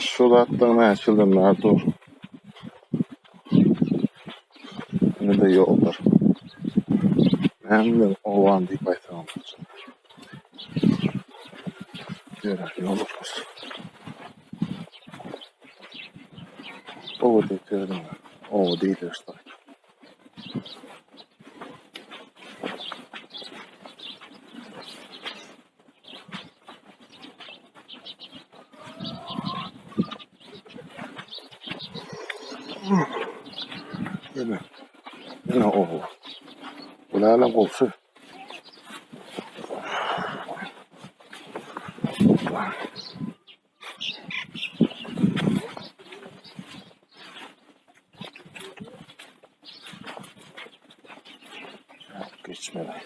Şu zatlar näçe ýyldan bäri dur. Indi-de ýollar. Näme owan diýip aýtsam boljak. Ýöne ýol olmaz. Oba diýip ýördüm. Oba diýilýär şu taýda. Ýene. Ýene oba. Bular gowsy. Geçmeli.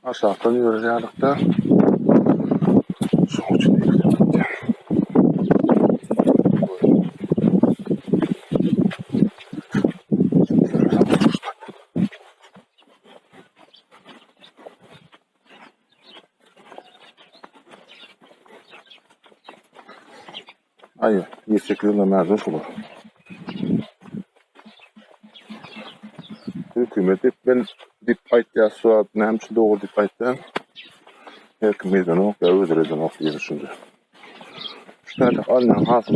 Aşakdan ýörür ýalykda. Şoň üçin eýsem gitýän. Aý, 7-8 ýyldan bäri şular. Hökümet etmeli diýip aýtýar, şu wagt näme üçin dogry diýip aýtýar. Her kim edenok ýa özleri edenok diýen düşünje. Şu taýda alnan hasyl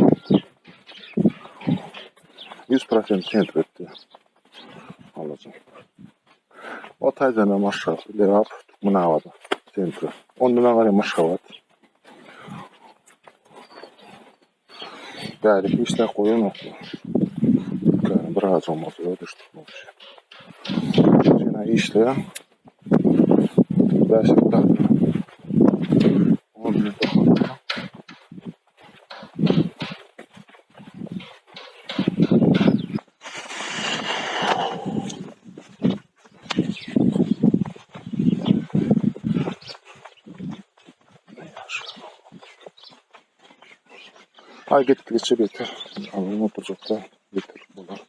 100% sentr etdi. Alajak. O taýdan hem aşağı Lebap, Türkmenabada sentri. Ondan agary Aşgabat. Bäri işläp goýanoklar. Dükany bir az bolmasa da düşdük bolşy. Şeýle işleýär. Bäş hektar. Oňa bilen Aý gitdigiçe beter. Alym oturjakda beter bolar.